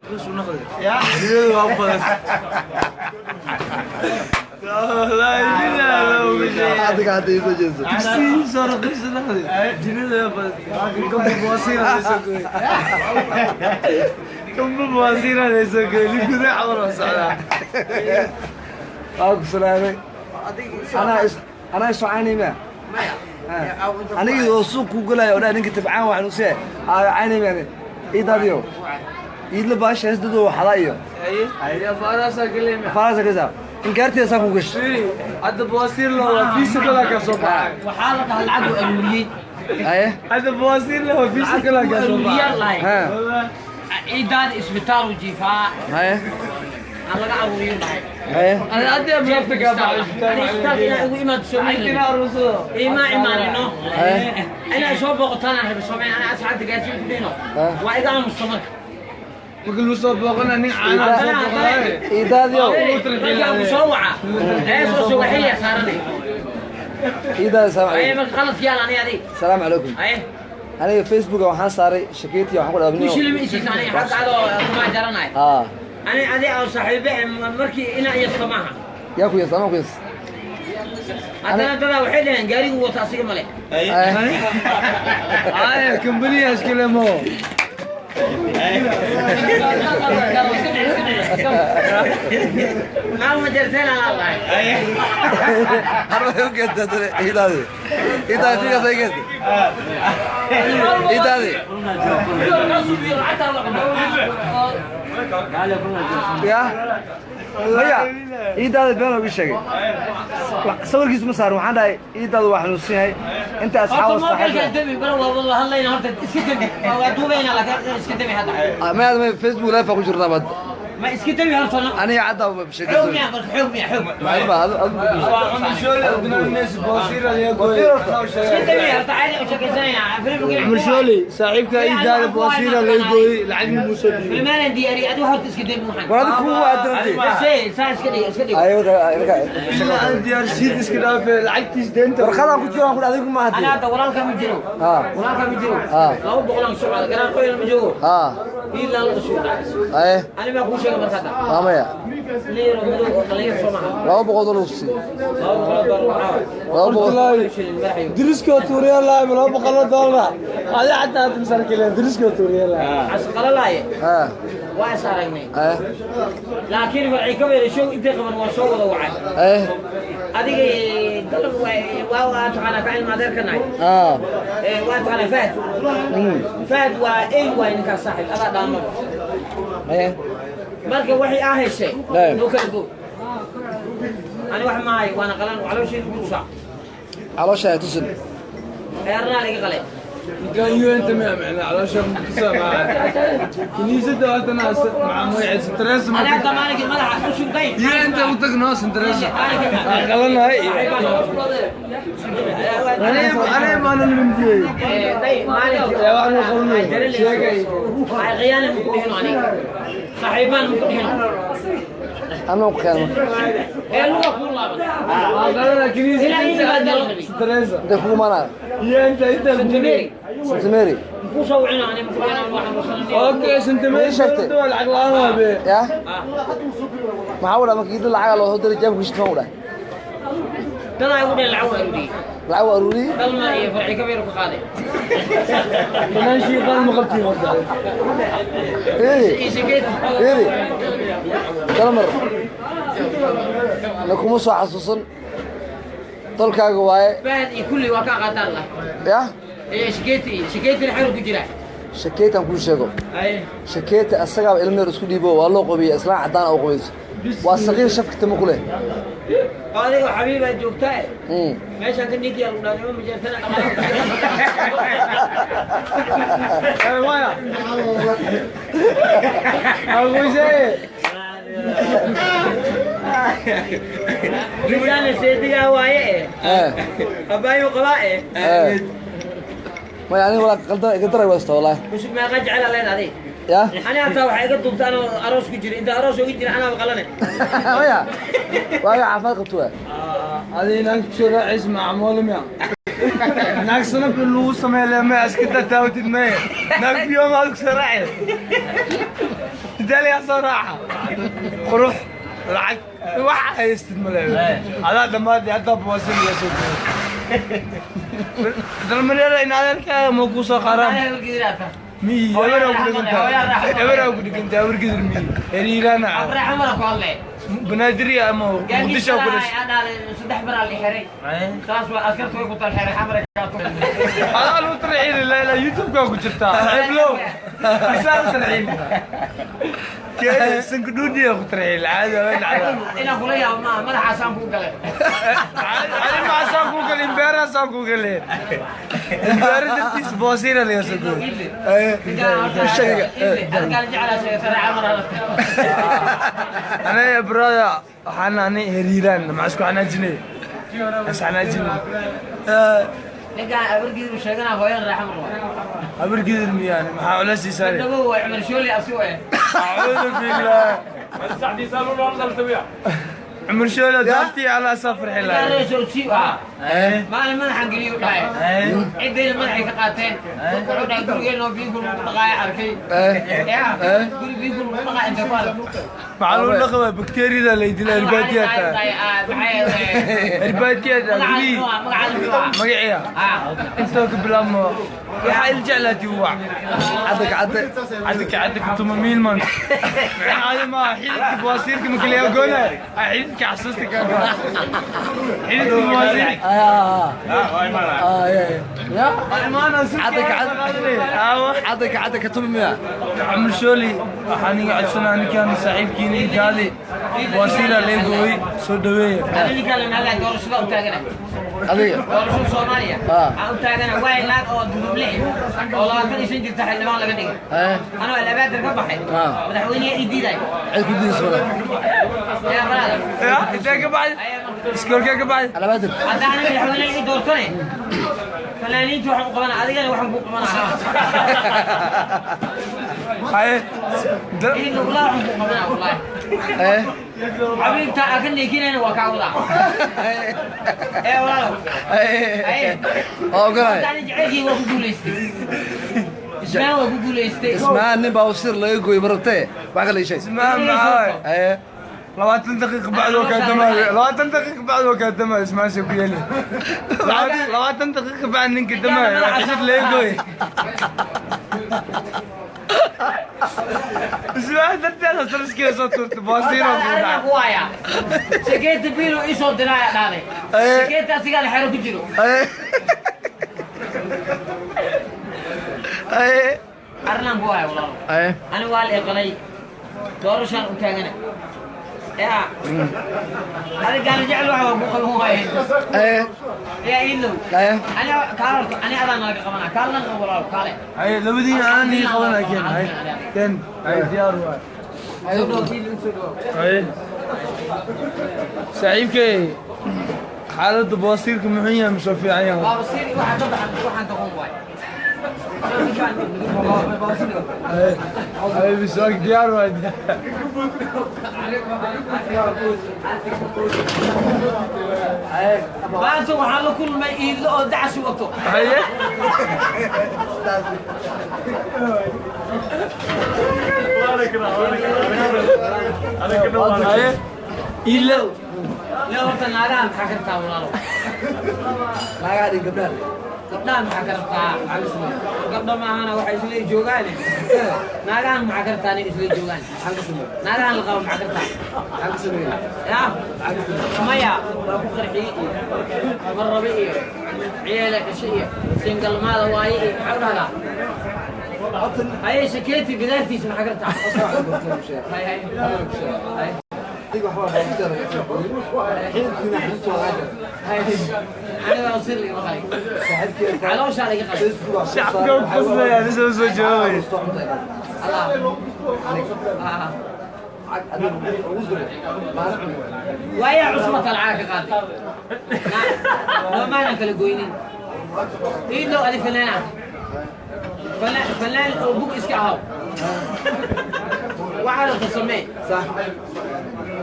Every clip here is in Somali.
Jirada waa badan. Wallaahi billahi. Adiga hadda ii soo jeeso. Tagsi soo raqiis noqday. Jirada waa badan. Kamba bawasiira la soo gooyay. Kamba bawasiira la soo gooyay. Liguday camal waa socdaa. Waa ku salaamay. Anaa isoo caynay miya? Anigii oo suuq ku galaya oo dhahay ninka tabcaan waxaan u see aa caynay miya iidaadiyo iidla baasha heesdadoo waxada iyo Haye. Afaaraasaa galay. Faarasa kasa inkaarteeda saa ku gashay. Fiiri, hadda bawasiir loo waa fiisa kala ka soo baxay. Waxaa la dhahaa lacag uu aruuriyey. Haye. Hadda bawasiir loo waa fiisa kala ka soo aruuriyaan baxay. lahay. Ha. Ciidaada isbitaal uu jiifaa. Haye. Aan laga aruuriyo lahay. Haye. Ana hadda lafta ka baxay. Ani isbitaalka inaa igu imaado Lacagtina Soomaaliya aruursado. ima imaanino. Haye. Inaa soo booqataan aan rabi Soomaaliya ana asxaabta gaarsiin ku dhihino. Waa iga aamusta marka. Marka lagu soo booqana nin caana soo booqanay. Iidaadiyo. Markaa ku soo waca ee soo soo waxay saaranay. Iidaadi, salaam Ay calaykum. Marka qalad yaal ani adig. Salaamu calaykum. Ay. Aniga Facebooka waxaan saaray shakeeti, waxaan ku dhahay Ku shilmi isiisa ani xagga adoo kuma jaranay. Haa. Ani adi oo saaxiibe markii ina iyo samaha. Yaa ku yes ama ku yes? Haddana dadaa waxay dhaheen gaarigu wata asiga male. Haye. Ay, kambaniyaas kale mo. Maalma jarteen aan lahay. Har waxay u keentay haddana iidaadi, iidaadi fiigaas ay keentay iidaadi. Ya maya, iidaada been uga sheegay, sawirkiisu ma saarin. Waxaan dhahay iidaadu waa xanuunsan yahay inta asxaab Horta mobilka saaxiib. Demi bal waa wada hadlayna, horta iska demi, waa duubayna laakiin iska demi hadda. Maya, maya, Facebook live baa ku jirnaa bad. Ma iska demi horta. Aniga cadda xoog sheekayso. Miya marka xoog miya xoog? Ma adu adu. Iska demi horta, caadi u sheekaysanayna. Murshooli saaxiibka ii daada bawasiira laga gooyey, lacag muu soo dhiibay. Filmaanan diyaariyay adigu, horta iska demi waxaan. War adiga kugu aadantay. Bas saa iska dhig, iska dhig. Ayo. Ilaa aan diyaarsiid iska dhaafe lacagtiis deenta. Warqadaan ku jiro aan ku adigu ma Ana hadii. Hadda walaalka ma jiro. Ha. Walaalka ma jiro. Ha. 200 aan socda garaan qoyna ma joogo. Ha. Ilaa la dhasho. Aye. Ani ma kuu sheegay marka hadda. Waa maya. Leero madow oo dhalinyar soo maaha. 200 dollar ku sii. $200 waxaa. 200. Shilin madaxayo. Diriskoo tuuriya lahay $200 adi xataa hadda masarkileen diriskoo tuuriya lahay. Casqalalaaye. Ha. Waa is aragnay. Aye. Laakiin waxay ka weelay show intay qaban waa soo wada wacay. Aye. Adiga dalab waa waa taqaanaa ka ilma adeerkanahay. Ha. Ee waa taqaanaa Fahad. Fahad waa ey waay ninkaas saaxiib adaa dhaamaba. Aye. Marka waxay aa heshay Naam. noo kala go. Ani wax maahay waana qalan calooshayda ku tusaa. Caloosha ay tusin. Eernaa laga qalay. Ninkan UN-ta miya micnaa caloosha kutusaa maa kiniisadda haddana maxaa magaciisa Teresa Ani hadda maalinkii madaxa u sugtay. UN-ta u tagno Teresa aan qalanahay. Aniga maana nimdiyey. Day maalinkii Yaa wax loo qabanayo. Sheegay. Ay khiyaana ma ku dhihino aniga. Saaxiibaan ma ku dhihino. Anoo ku keenay. Ee luga kuu laaban. Aan qalana kiniisadda. Ilaa inta baa dalqabi. Teresa. Intay kugu imaanaya? UN-ta inta. Santameri. Santameri. Ku soo wicino ani ma ku dhihino waxaan wasanay. Okay, Santameri. Ma ii sheegtay? Dowladda waa lacag la'aan waa be. Ya maxaa u dhaha marka iidla lacaga loo soo diray jeebka shitma u dhahay? Dadaa igu dheen lacag waa aruuriyey. Lacag waa aruuriyey. Dalma iyo farci kabeer ku qaaday. Banaan shiiqaan ma qabtiin horta. Fiiri. Iyo shakeeti. Fiiri, dalmar na kuma soo xasuusan tolkaaga waaye. Fahad iyo kulli waa ka qaataan lah. Ya. Iyo shakeeti iyo shakeetina xeru ku jira. Shakeetan kuu sheego. Ay. Shakeeta asagaaba ilmo yar isku dhiibo, waa loo qobiya, islaan caddaan oo qobayso, waa saqiir shafka timo ku leh. Oo adiga xabiibaa joogtaa. Meeshaan ka ninki lagu dhaanimo ma jeertana dhaqaale. Eh, maya. Agusee. Misaana seedigaa waaye eh. Abaayo qabaa eh. Maya, aniga walaa qaldan iga daray waysta wallaahi. Cusub meeqa jecel aa leedahay adiga? Ya. Ani hataa waxaa iga duubta anoo aroos ku jira, inta aroos uga jira anaaba qalane. Maya, waaga caafimaad qabto waa. Adi naag kusoo raacaysa macmuul miya? Naag sanabka lagu sameeyo le maya, iska tataawtid maya. Naag biyo maad kusoo raacay. Madaaliyaa soo raaca qurux lacag waxa haystid male adaa dhammaadii haddaa bawaasin iga soo gooy dalmareera in adeerkaaga ma kuu soo qaaraan miyi eberaa ku dhigantaa eberaa ku dhigantaa wargidir miyi heriiraana Abraxamara ku hadlay. Banaadiriya ama Muqdisho ku dhashay. Saddex baraa la xiray. Saas waa askartu way ku talxeeray xamara. Adaa lagu tarxiili la YouTube-kaa ku jirtaa heblow asaa u tarxiili sankudhuudhiya ku tarxiili caadi waa dhacdaa. Inaan kula yaabo maaha, madaxaasaan kuu galay. Ani maasaan kuu galay, imbeeraasaan kuu galay, imbeera dartiis boosiina laga soo gooy. Adigaa la jeclaa sheegatay xamara. Anaga brother waxaan ani heriiraan maxaa isku xanaajinay is xanaajinay. Ninkaan abargidir uu sheeganaa hooyada raaxa mar waa. Habargidir miyaan maxaa culays ii saari? Dhabow waa Cumar Shooli asi waay. Acuudu billah. Cumar Shoole daartii ala safar xilaa. Ninkaan reer Soo ah. Maalin madaxan geliyo dhahay. Ciddayna madaxay ka qaateen. Wuxuu dhahay gurigeena oo biyo lagu dhaqaayo arkay. Yaa guri biyo lagu dhaqaayo intee ku arag. Maxaa lagu dhaqaa bakteeriyada la idila irbaadiyaa taa irbaadiyaa taa guri magaciya intoo ka bilaabmo waxaa il jeclaati wac. Cadda cadda. Cadka cadka tuma miilman caadi ma xididka bawasiirka makaliya goona xididka xasuusta ka goona xididka bawasiirka. Cadda cadda. Cadda cadda ka tumi miya? Cumar Shooli waxaan iga codsanaa ninkaan saaxiibkiina ii gaadi bawasiira leegooy soo dhaweeya. Ninkaan la nagaa doorashada u taagana. Adiga? Doorashada Soomaaliya. Aan u taagana waay naag oo duduble oo 25 jirta xildhibaan laga dhigay. Anoo alabaadir ka baxay. Madaxweynaha ii diiday. Cid ku diidaysa wala? Yaa brother. Ya intee ka baxay iskoolkee ka baxay? Alabaadir. Haddaan madaxweynaha ii doortane fanaaniinta waxaan u qabanaa adigana waxaan kuu qabanaa. Haye. Idinka wallah waxaan kuu qabanaa wallahi. Xabiibta aa ka neekinayna waa kaa wadaa. Ee walaalow. Oo ogolahay. Haddaan jacaylkii waa ku guulaystay. Ismaan waa ku guulaystay. Ismaan nin baa sir laga gooyey marabtee wax kale ii sheeg. Ismaan maxaa 20 daqiiqa bacd waa kaa damaayo 20 daqiiqa bacd waa kaa damaayo ismaan soo ku yeeli 20 daqiiqa bacd ninka damaayo waa xashid leegooy ismaan darteeda sariskiisa soo tuurtay baasiiro. Arrinaa ku hayaa. Shakeeta biilo ii soo diraaya dhaaday. Shakeeta asigaa la xero ku jiro. Arrinaan ku haya walaalo. Ani waa la iqalay. Doorashaan u taagana. Yaa. Adiga jecel waxa waa ku qaban waaye. Yaa iilow. Ani kaal horta ani adaa naga qabanaa. Kaalnan qabo walaalo kaale. Haye labadiina aan ii qabanaa keen haye keen haye diyaar waay. Soo dhawo iilow soo dhawo. Haye saaxiibkay xaaladda baasiirka muxuu yahay masoo fiican yahay? Baaba siiri waxa ka baxan waxaan doqon waay. Haye haye biswaak diyaar waay diyaar. Maanta waxaan la kulmay iidlo oo dacas wato. Haye haye ilo. Lee horta naagaha maxaa ka rabtaa walaalo? Naagaha dhin gabdhaha. Gabdhaha maxaa ka rabtaa? Gabdha maahana waxay isla joogaan. Naagahan maxaa ka rabtaa aniga isla joogaan? Maxaan ka sameeyey? Naagahan la qabo maxaa ka rabtaa? Maxaan ka sameeyey? Yaa maya waa ku qarxiyey iyo marrabe iyo ciyeela dhashe iyo singalmaada waaye iyo maxaa u dhahdaa? Haye shakeeti bidaartiisa maxaa ka rabtaa? Hay hay hay. Adiga waxba baa laga soo gooyey xididkiina xasuusta waa laga Hay aniga waa sir liga qalay. Saaxiibkii calooshaa laga qalay. Facebook waa soo shacabka saaray. u qoslaya anisa soo jawaabaya. Allah ah. Lacag adiga ugu diray maalin cunay. Waayaa cusbata lacag ka qaaday noomaanan kala goynin iidlow adi fanaana fanaan fanaan oo bug iska ahaw waxaa rabta samee. Sax.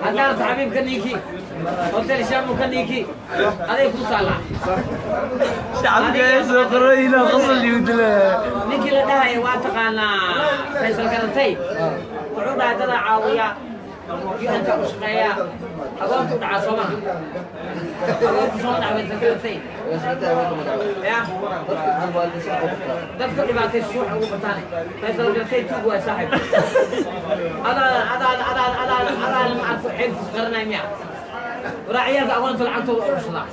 Haddaa rabta xabiib ka niiki hotel shaamu ka niiki aday ku taallaa. Shacabka ee soo qorayna qosol igu dilaya. Ninkii la dhahaya waa taqaanaa Faysal Karantay wuxuu Dhahay dadaa caawiya, inta u shaqeeya, agoonta u dhacaa, soo maha? Agoonta soo dhacwaysankaratay ya dadka dhibaatay suuxa ugu bataane. Faysal Garatay tuug waa saaxib. Adaa adaa adaa adaa adaa ma arko ceebtiis qaranay miya? Waraa ciyaalka agoonta lacagtooda urursadaa.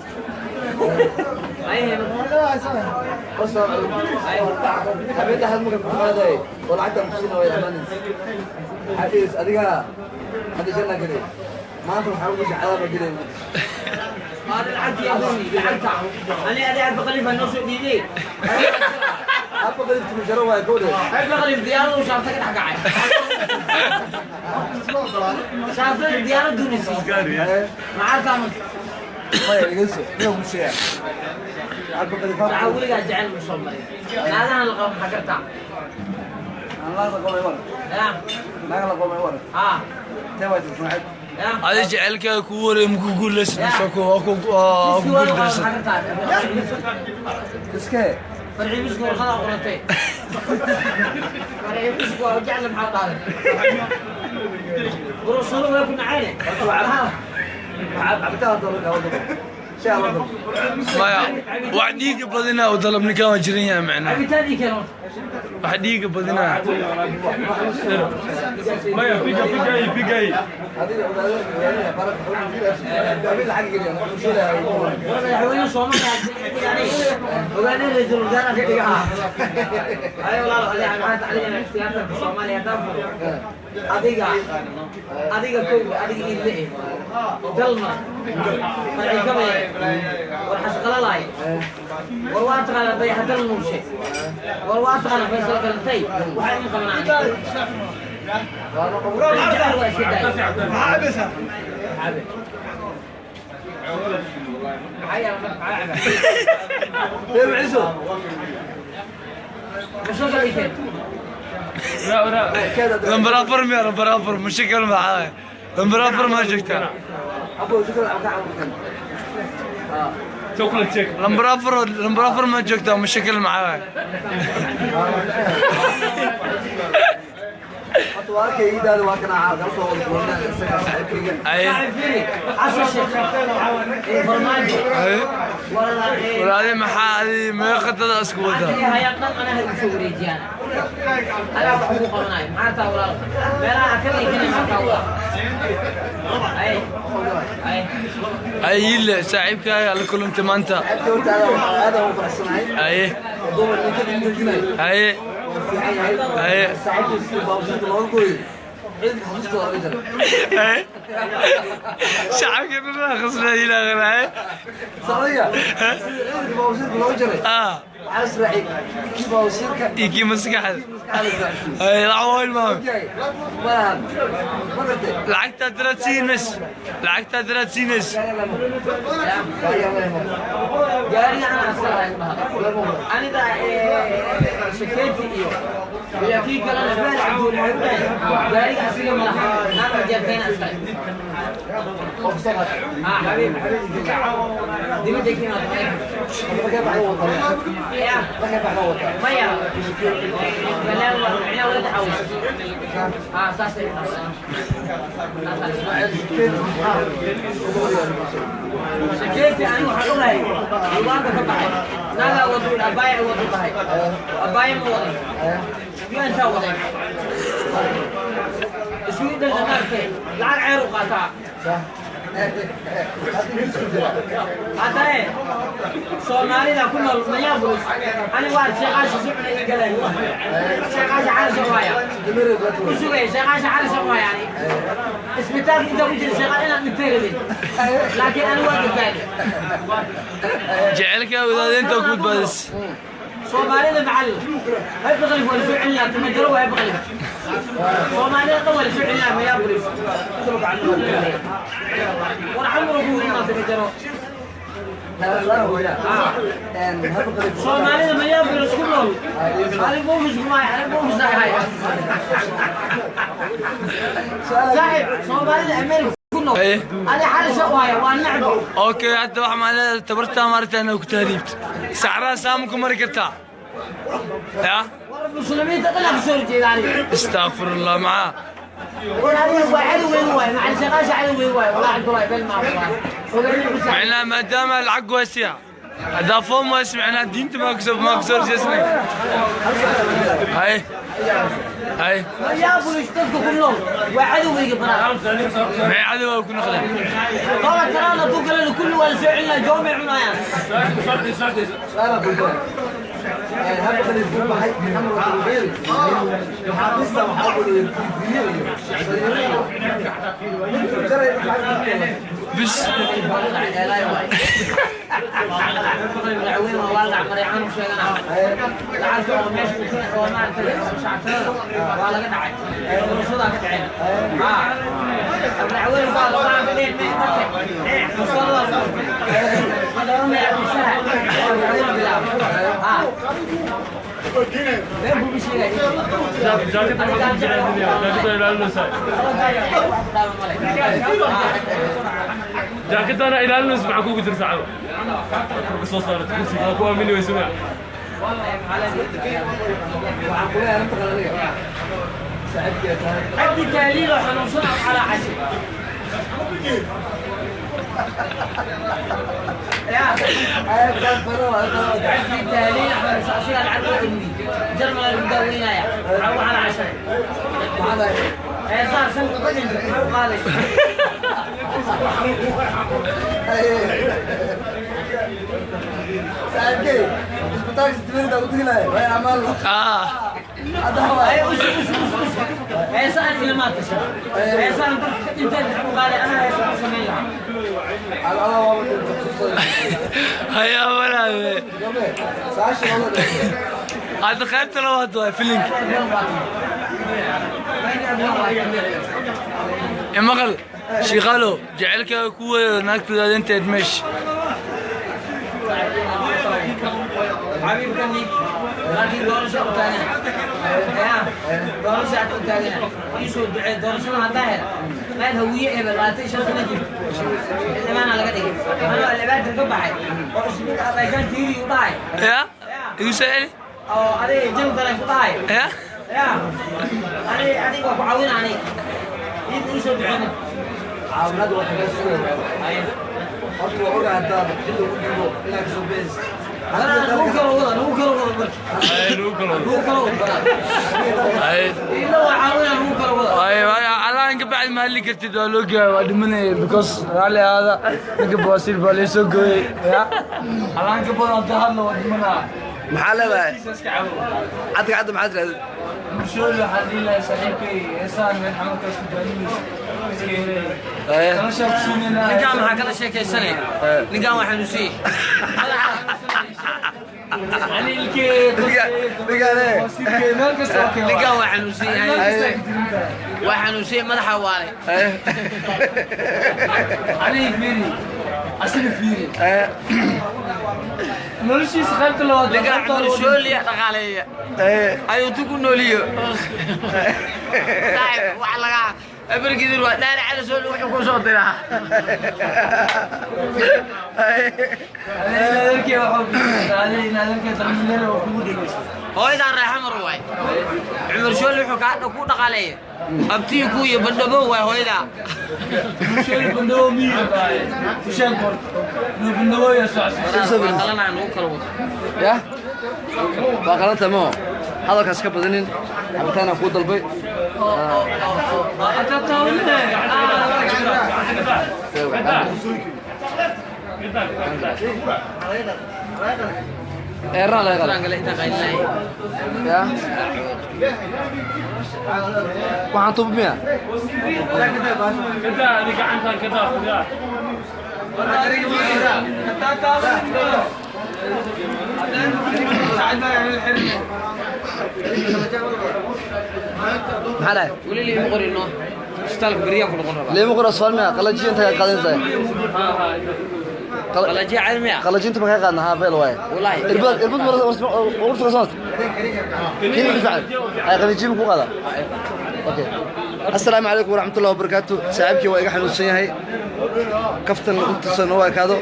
Habeen axad marka ku qaaday oo lacagta ku way amaanaysa xafiis adiga hadda janna gelay, maanta waxaa ugu jeclaaba gelay. هذا lacagta yaa dooni lacagta ani adi Abba Khalifa noo soo dhiibay. Abba Khaliif tuma waay gowde. Abba Khaliif diyaaradu shaarta ka dhex kacay, shaartada diyaarad duunaysa maxaa marka? Maya, dhegeyso, niga ku sheega Abba Khaliif waxaa weligaa jecel ma soo marin naagahan la qabo, maxaa kartaa? Aan la qomay war ya naaga la qomay war ha tee waa jirta maxay? Ya Adi jecelkaaga kugu wareey maku guuleysan mise ku waa ku waa ku miski waa la qabo guuldarsan? Maxaa kartaa? Iskee? Farxii miski warqadaa qoratay, farxii miski waa jecel, maxaa dhahday? Urusadu way ku nacayne. Waxaa cabitaan doona wada shay la dabo. Maya, wax dhiiga badinaa u dalab, ninkaan waa jiran yahay macnaha. Cabitaan ii keen horta. Wax dhiiga badinaa. Maya, piga pigay pigay. Adiga ogaadeen baraka habeen lacag geliya ku sheegay. Madaxweyne Soomaaliya ogaanay, ra'iisul wasaaraha ka dhigaa. Ay walaal, adiga maxaa tacliin siyaasada Soomaaliya haddaan furo, adiga kow, adiga idle dalma farci kabay war xasqalalaay war waa taqaanaa dayaxdal nuurshe war waa taqaanaa Faysal Galantay waxaa idin qabanaa jecel waa iska daay. Maxaa cabaysaa? Cabe. Maxaa yaala marka? Maxaa cabaa? Ee ciiso. Masoo ii keen. Lambar 4 miya? Lambar 4 mushakil maxaa? Lambar 4 ma joogtaa? Abo shukran ka caawin. Chocolate shake. Lambar 4, lambar 4 ma joogtaa? Mushakil maxaa? Hadda waa arkay iidaada waa kana caaw kala soo wada kulnaa isaga saaxiibkayga. Ay. Saaxiib, fiiri, Xasan Sheekh ee Farmaajo Ay. walaal ee Walaali, maxaa adi meeqa dada isku wadaa? Lacagta hayaan dhan anaha igu soo wareejiyaan, anaa wax ugu qabanayo. Maxaa taa walaal? Meelaha ka dhigana maxaa taa walaal? Ay ay. Ay yille, saaxiibkaaga la kulantay maanta. Saaxiibkay horta aad aad ugu faraxsanahay. Aye. Dumar ninka dhiginayo. Aye. Waa fiican yahay. Aye. Saaxiibkiisa baabsiinta looga gooyay ciidanka xasuusta waa laga jaray. Aye, shacabka dhan khasna ilaa aye. Socdiga sida ciidanka baabsiinta looga jaray waxaa israaciyay kii baabsiinka iyo kii maskaxda. Maskaxda israaciyay. Ay lacag waa ilmaamay. Ogyahay malahan ma gartay. Lacagtaa daraad siinays, lacagtaa daraad siinays. Gaariga anaa iska lahay dhaha aniga shakeeti iyo kii kalena beel cabduul waxay ku dhahay gaariga asiga ma laha, naag jeertayna iskale. Ah xabiib, xabiib, dibadda ka imaada ya maya balaan waa micnaa wada caawis ah saasay shakeeti. Ani waxaan ogahay Uganda ka baxay naagaa wadu abaaya wadu tahay abaaya ma wadan UN-taa waday Sweden maaragtay lacag ceer u qaataa. Haddane Soomaalida ku nool Minneapolis ani waa sheeqaasha si cunay ii galeen, sheeqaasha cali waaya ku sugaya, sheeqaasha cali waaya. Ani isbitaalka inta ku jira sheeqaa inaad dhintay rabin, laakiin ani waa badbaadi. Jecelkaa wadaadinta ku badbaadis. Soomaalida macallin hay baqalif waa lasoo celinaa, tumajaro waa baqalif. Soomaalida dhan waa lasoo celinaa Minneapolis war camro ku imaa tumajaro. Soomaalida Minneapolis ku nool ani buufis kumaayo, ani buufis ahay saaxib. Soomaalida America ku nool ani xalisha u haya waa nacbo. Okay, hadda waxa macnaheeda tabartaa maaragtay inaa ku tahriibto sacraha saama ku mari kartaa ya? War muslimiinta dhan aa kasoo horjeeda aniga. Astaqfirullah, maxaa معناها ما دام العق واسع هذا فوق ما سمعنا دينت ما كسب ما كسر جسمك هاي هاي يا ابو يشتكوا كلهم وعدوا يقبرا ما عدو كنا خلي والله ترانا توكل كل ولا سعلنا جامع عنايا بس جاكتنا إلى النص معكو قدر ساعة قصص صارت كرسي أكو أمين ويسمع عندي تهليل وحنوصل على عشر عندي تهليل حنوصل على جرمنا المدونين يا على عشر صار سنة قدم قالي سألكي اسبتاك ستمري دا قلت لها يا عمال اي وش وش وش اي سأل إلى ما تشاء اي سأل انت قال انا سمي هيا ولا هذا خيرت لو فيلينك يا مغل شغالو جعلك كو ناكتو انت تمشي حبيب كنيك لكن دورش أوتانا يا دورش أوتانا يسوع دعاء دورش ما هذا ما الهوية إيه بلاتي شو سنة جيب إلا ما أنا لقيت أنا اللي بعد ركب بحي وأسمع هذا كان تيري وضاي يا يسأل أو أنا جم ترى وضاي يا يا أنا أنا وعاون عليك يسوع دعاء عاوناد وحاجات horta waa ogaa haddaad xilli ugu dhigo inaad kasoo bixis الآن بعد ما اللي قلت لوجا ودمني because رالي هذا نقب بواسير باليسو قوي يا الآن قبل أنتهى ودمنا maxaa leedahay cadka cadda maxaa tiraahdaa مشهور حدي لا صاحبي إنسان من حمد كسبانيس ninkaan maxaa kala sheekaysanaya ninkaan waa xanuunsan ninkaan waa xanuunsan yahay waa xanuunsan yahay madaxa waalay noloshiisa qaybta labaad ninkaan cumar dhaqaaleeya ayuu tu ku nooliyo saaxib wax laga abargidir waa dhaarac cala soo wuxuu ku soo diraa hooyadan reexa mar waay cumar shool wuxuu kaa ku dhaqaaleeya abtii ku iyo bandhabo waay hooyadaa ya waa qalanta maho hadalkaas ka badanin cabitaanaan kuu dalbay eeraan laga qala ya waxaan tuub miya maxaa dhahay weli liima qorino isbitaalka beriyaan ku noqon rabaa liima qora sool miya qalajiyo inta ka qaadanaysaa qalajiyo caadi miya qalajinta ma ka qaadna haa beel waaye Wallaahi. irbad irbad warta soo kini difaac ay qalajiyo ku qaada okay assalaamu calaykum waraxmatullahi wabarakaatu saaxiibkii waa iga xanuunsan yahay kaftan intuusan u ekaado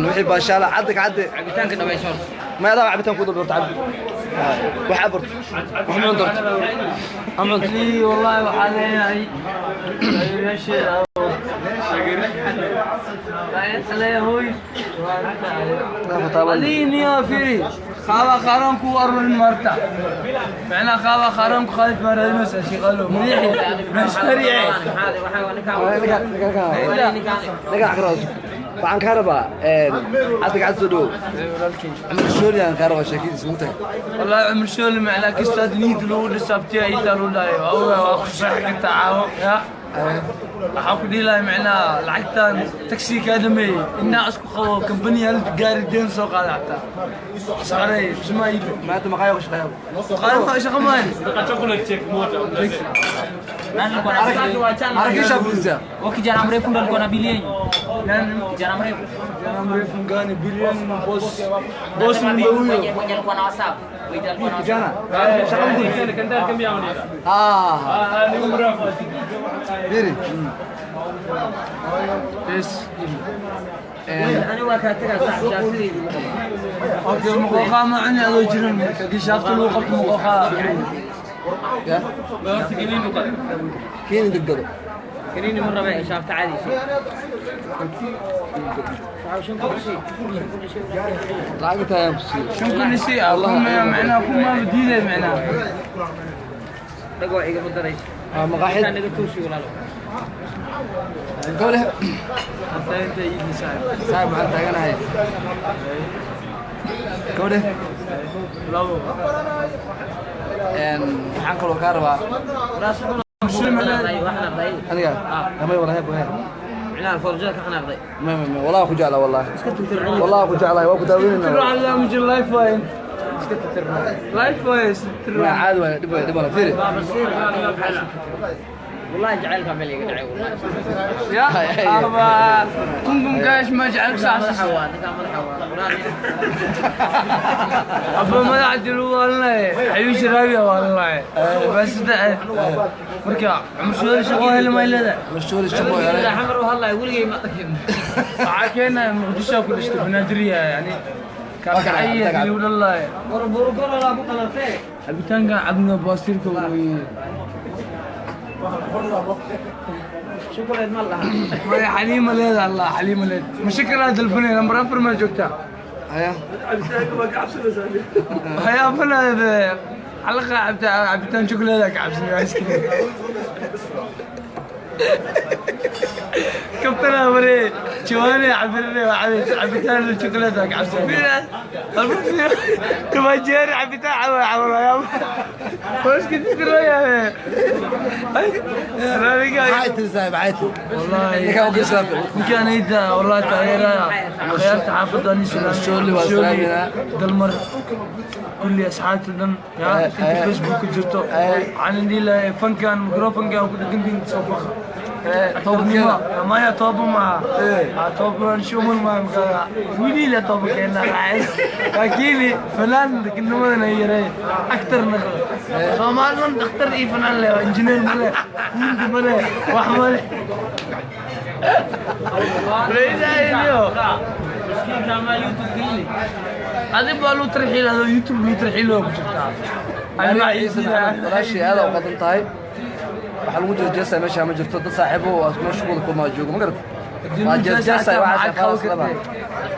wixii baashaala cadde ka cadde cabitaanka dhamayso horta ma adaa cabitaan ku dalbay horta cabdi Wax abarto, wax ma cunto, ama cunto. Lii wallahi waxaa leeyahay taageerayaasheeda, hooy adii niyo fiiri qaaba qaran ku arurin marta macnaa qaaba qaran ku qaalid baa raadinaysaa shaqalo madiixi mashariici. Naga aqraas, waxaan kaa rabaa hadda gacanta soo dhowow. Cumar Shooli aan kaa rabaa sheekadiisa mugtahay. والله عمر شول macnaa kastaad niid lagu dhisaabtiya intaa lagu dhahay waa waa ku sharaxi kartaa caawo ya waxaan ku dhihi lahay macnaa lacagtan taxi kaa dhameeyey inaa isku qabo kambani hal gaari deen soo qaada xataa shaqareey bismaa iibi. Maanta maqaayo ku shaqeeya? Qaar shaqa maahan. Chocolate check moja. Harakisha bulisa. Wa kijana mrefu ndo alikuwa na bili yenyu. Kijana mrefu. Kijana mrefu gani? Bilion boss boss ndio huyo. Mwenye alikuwa na WhatsApp. Mwenye alikuwa na Kijana shaqa mugud. Kandar kam yaawni. Ah. Ah, ni mrefu. Biri. Yes. Ani waa kaa tagaa saaxiib shaafidaydi ma qabo. Okay, muqooqa ma cuni adoo jirin marka haddii shaafta lagu qabto muqooqa. Ya. Horta kiniin u qad. Keeni degdego. Kaniini ma rabee, shaafta caadi sii. Shan kursi. Lacagta ayaan ku siiyey. Shan kun isi kuma macnaa kuma diiday macnaa. Dhag waa igama darayso. Ah, maqaaxid. Intaa naga toosi walaalo. Gole. Hataa inta iidni saaxib. Saaxib, waxaan taaganahay gabadhe. Labo. Waxaan kaloo kaa rabaa. Wax xanaaqday. Aniga amay walahi bohe. Micnaha forjada ka xanaaqday. Ma wallahi ku jeclaa, wallahi wallahi ku jeclahay, waa ku daaweynayna. Tiro mujir life waay iska titirna life waay. Ma caadi waay, dhib waay, dhib waay, fiiri. Wallahi jacaylka meel iga dhacay wallahi. Ya aba kun kaash ma jecelka Madaxa sax. Waa ninka madaxa waa quraan. Aba madaxa dilu waalanay xayuush raabiya waalanay bas marka cumar shooli shaqo heli may leedahay. Mashhuur shaqo helay. Xamar u hadlayo weligay ma arkin. Waxaa keenaya Muqdisho ku dhashtay Banaadiriya yani kaakacaya dilu dhallaay. War burgoro laa ku qalatee. Cabitaankan cabna baasirka wey. Shukuleed ma laha. Maya, xaliima leeda allah xaliima leed mashakilaa dalbanay lambar 4 ma joogtaa? Haya. Hayaa fana xalaqa cabitaan shukuleeda ka cabsanay ice cream kabtana ware jawaani cabirne cabitaan shukuleeda ka cabsanay tumajeeri cabitaan cawa cawa hoos ka titiraya. Maxay tiri saaxib, maxay tiri? والله Ninkaan u geysaa. ninkaan ayda والله taageeraya khiyaarta xaafadda ani. Shooli waa salaamina. Dalmar kulli asxaabta dhan ya inta Facebook ku jirto waxaan idin leeyahay fankan mikrofonkan ku dhegantiin soo baxa. Toobadkeena. Maya, tooba maaha, tooba shuman maa wili la tooba keena raacay laakiin fanaan nimadana yaray aktar naqda Soomaalidan dhakhtar iyo fanaan leh, injineer male, fundi male, wax male. Miskiinka ma YouTube gelini. Adig baa luu tarxiil adoo YouTube luu tarxiil waa ku jirtaa. Maria Ciise Maxamed walaashii aad u qadan tahay. Waxaa lagu jeesjeesaya meesha ma jirto, dad saaxiibo oo meesha ku wada kulmaa joogo, ma garata? Waa jeesjeesaya waxaas khalaas lama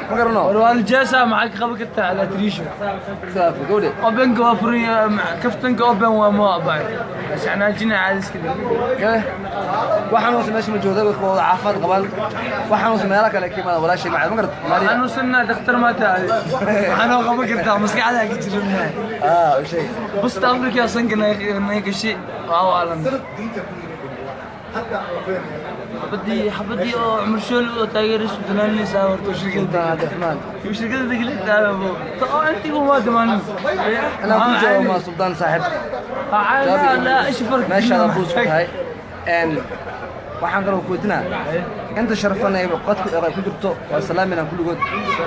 ma garano. Warwaaljeesa maxaa ka qaban kartaa alaa tiriisho? Khilaaf gabadhe. Openka waa furan, kaftanka open waa ma abay bas xanaajina caadis ka dhig. Kee waxaan hoose meesha ma joogda, way wada caafimaad qabaan, waxaan hoose meelo kale ka imaada walaashii macad, ma garata Maria? Xanuunsanaa dhakhtar ma tahay, waxaanoo qaban kartaa maskaxdaa ka jirin. Ah, u sheeg. Busta Afrika sanka nay gashi waa waalan xabadii xabadii oo Cumar Shooli oo taageeraysu danaanaysaa horta shirkadda. Sultaan Cabdiraxmaan. Shirkadda degletaa oo intigu waa dhamaanin. Anaa ku jawaab ma Sultaan saaxiib. لا ايش فرق? Meeshaada buus ku tahay waxaan kaloo ku weydiinaa inta sharfanay qodka ay ku jirto waa salaaminaa kulligood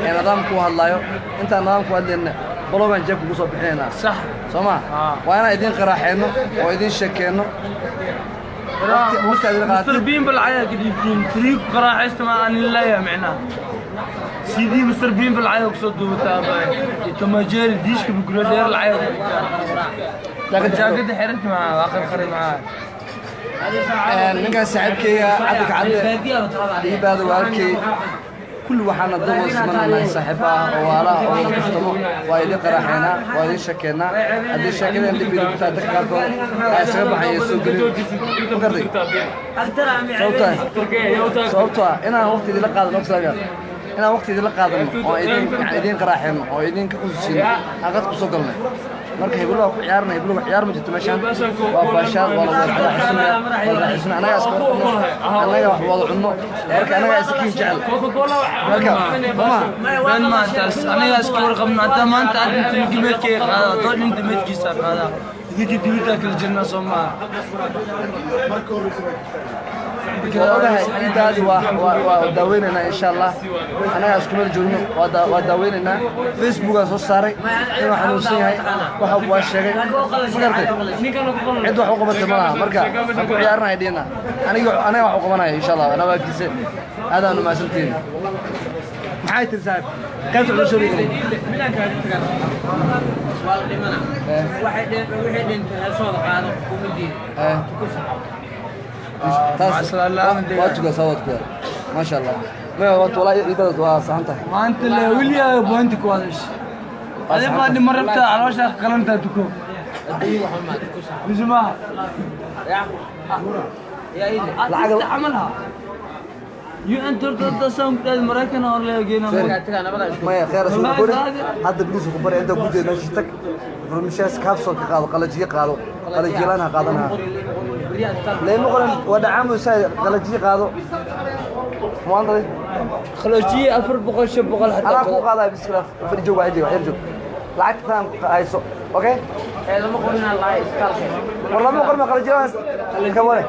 ee nidaamku u hadlaayo, intaan nidaamku hadlayna balogaan jeebka ugu soo bixinaynaa. صح. Soo ma? Ah. Waa inaan idin qaraaxeenno oo idin sheekeenno waqti aad idin مستر qaadatid. بين بالعيا كديبتين فريق قراحيست ما ان لا يا معناه. CD Mr Bean lacag kusoo duubataa abay. Iyo Tomajeeri diishka buguro dheer lacag ku dhigtaa. Jaakada. Jaakada xirat maxaa waa qarqari maxaa. Ninkaas saaxiibkeyga Cabdika Cadde iibaada walaalkey, kulli waxaana dad wada simananahay, saaxiiba ah oo waalaha oo wada kaftamo. Waa idin qaraaxeynaa, waa idin sheekeynaa. Haddii sheekadeen dhib idinku tahay, dadka qaarkood waa isaga baxaya, soo gelin ma gartay. Sababtoo ah inaan waqti idinla qaadan ogsaamiya, inaan waqti idinla qaadano oo idin yani idin qaraaxeyno oo idinka qususino aan qad kusoo galnay. Marka hebelo waa ku ciyaarna, hebelo waa ciyaar ma jirto. Meeshaan waa baashaal, waa la wada raaxaysanaya, waa la raaxaysanaya. Annaga iska annaga wax wada cunno, marka annaga iska kiin jecel marka mama. Been maantaas aniga iska warqabno. Hataa maanta aad inta ninka meedkayga qaada, haddoo dhinta meedkiisa qaada, idinka dibiddaa kala jirnaa, soo maaha? Waa ogahay intaadi, waa daaweynaynaa insha Allah. Annaga isku meel joogno, waa daaweynaynaa. Facebookaa soo saaray inuu xanuunsan yahay, waxa waa sheegay, ma garatay? Cid wax u qabatay ma laha. Marka aan ku ciyaaranahay dhihina, aniga anaga wax u qabanaya insha Allah. Anaa waakiise aadaanu mahadsantihiin. Maxay tiri saaxib qaybta cunashooda? Waa la dhimana. Waxay wixii dhintay heesooda qaado kuma diido. Taas Macsalaam. waa tukaa, saa waa tukaa, maasha Allah. Maya waata walaa iidadaas waa saxan tahay. Maanta le weligaa bointi ku hadash adi baa dhima rabtaa, caloosha qalantaa tuko. Adduunyo waxa ma ku sax. Mise maaha? Ya. Ya ile. Lacag- camalha UN torta saan Maraykan oo la geena. Tagaa nabada isku. Maya kheer asuna. Wallahi Kori saadi. Hadda bariis ku bari inta ku jeed meesha tag, farmashiyaas kaabsoo ka qaado, qalajiye qaado, qalajiye laan ha qaadanaha. Leema qoran waa dhacaamu saa, qalajiye qaado maanta. Khalojiye 400, 500 anaa xataa. Ku qaadaya biskila fadhi, joog, waxay joog, waxyar joog, lacagta taan hayso, okay. Ee lama qorin Allah iskaalka. War lama qorin qalajiye laan ka wale.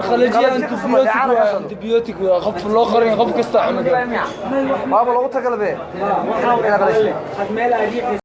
Khalojiye antibiotic waa, antibiotic waa qof loo qorin, qof kasta cunuga. Waaba loogu tagala be ina qalajiye. Had meel ay riixayso.